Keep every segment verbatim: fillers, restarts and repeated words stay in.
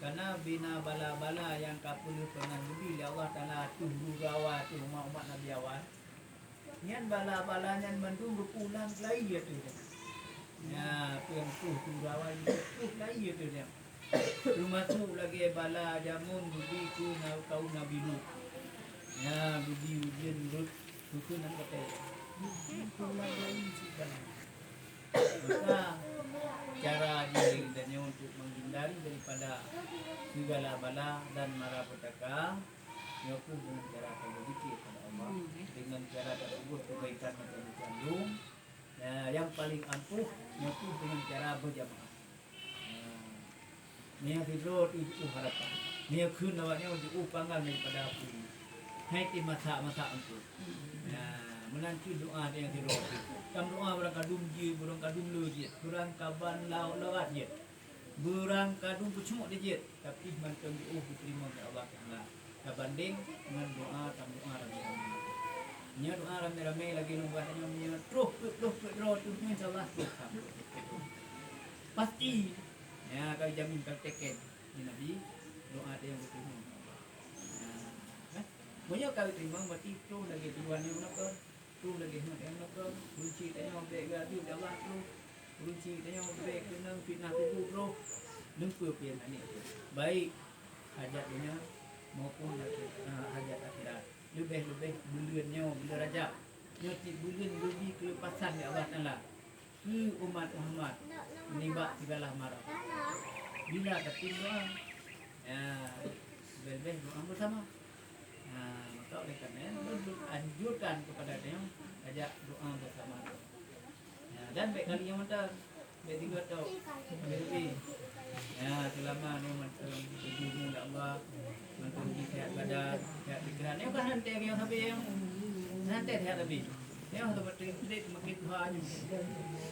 Karena bina bala-bala nyang ka peuleueh peunan geubri lé Allah Taala ateueh gurawa, ateueh umat-umat Nabi awai. Nyan bala-bala nyan mandum geupulang keulayi ateueh nyan. Nya, peue nyang tuh gurawa nyan tuh keulayi ateueh nyan. Teumasok lagée bala jameun geubri keu na-, kaum Nabi Lut. Nya, geubri ujeuen rot, keu nan katai. Geubri keu nan laén cit bala. Maka, cara jih geutanyoe untuk menghindari daripada segala bala dan malapetaka, nyoe kheueh dengan cara tabeuzikir kepada Allah, dengan cara tapeubuet kebaikan macam-macam dum. Ya, yang paling ampuh, nyoe kheueh dengan cara berjamaah. Ya. Meunyoe sidroe jiôh harapan, meunyoe kheun awak nyoe jiôh panggang daripada apui, hai teuh masak-masak eungkôt. Nah, meunan cit doa nyang sidroe. Tam doa barang kadum jeuet, barang kadum le jeuet, barang kaban laôt leurat jeuet, barang kadum peucok jeuet, tapi mantong jiôh geuteurimong lé Allah Taala. Tabandeng ngon doa, tam doa ramé-ramé. Nyoe doa ramé-ramé lagée lôn buet nyoe, meunyoe troh peuet, troh peuet droe teuh, insya Allah troh sampé. Pasti. Ya, ka jamin, ka teken. Ni Nabi, doa teuh nyang geuteurimong. Ya, kan? Meunyoe ka geuteurimong, berarti troh lagée tujuan nyang meunoe, troh lagée heuet nyang meunoe, ureueng chik tanyoe bék geuadeueb lé Allah troh, ureueng chik tanyoe bék keunong fitnah kubu troh, leumpah pian aneuk. Baik hajat donya maupun, ah, hajat akhirat. Leubeh-leubeh buleuen nyoe, buleuen Rajab. Nyoe cit buleuen geubri keuleupasan lé Allah Taala keu umat Muhammad nibak sigala mara. Bila tatem doa, ya, leubeh-leubeh doa beusama. Nah, maka oleh karena itu, anjurkan kepada tanyoe ajak doa beusama. Ya, dan bék kali nyang mantong. Bék tiga tok. Bék leubeh. Ya, seulama ni mantong tuju mu ya Allah. Mantong jih sehat badan, sehat pikiran. Nyoe kan hana teuh nyang sabe nyang. Hana teuh sehat sabe. Nyoe sabe teuh trép makin tuha laju.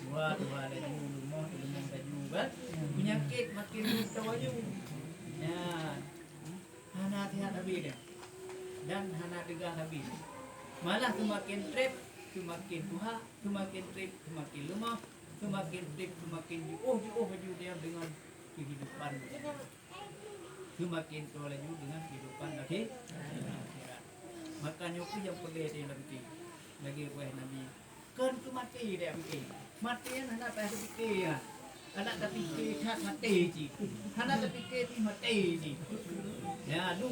Tuha, tuha laju, leumoh, leumoh laju kan. Peunyakét makin mantong laju. Ya. Hana sehat sabe nyoe. Dan hana teuga sabe. Malah seumaken trép, seumaken tuha, seumaken trép, seumaken leumoh, seumaken trép, seumaken jiôh-jiôh laju dia deungon keuhidupan. Seumaken toe laju deungon keuhidupan akhi-, akhirat. Maka nyoe kheueh nyang peureulée tanyoe tapike. Lagée peugah Nabi, Kon keu maté dek pike. Maté nyan hana payah tapike nyan. Hana tapike that maté cit. Hana tapike pih maté cit. Ya, duek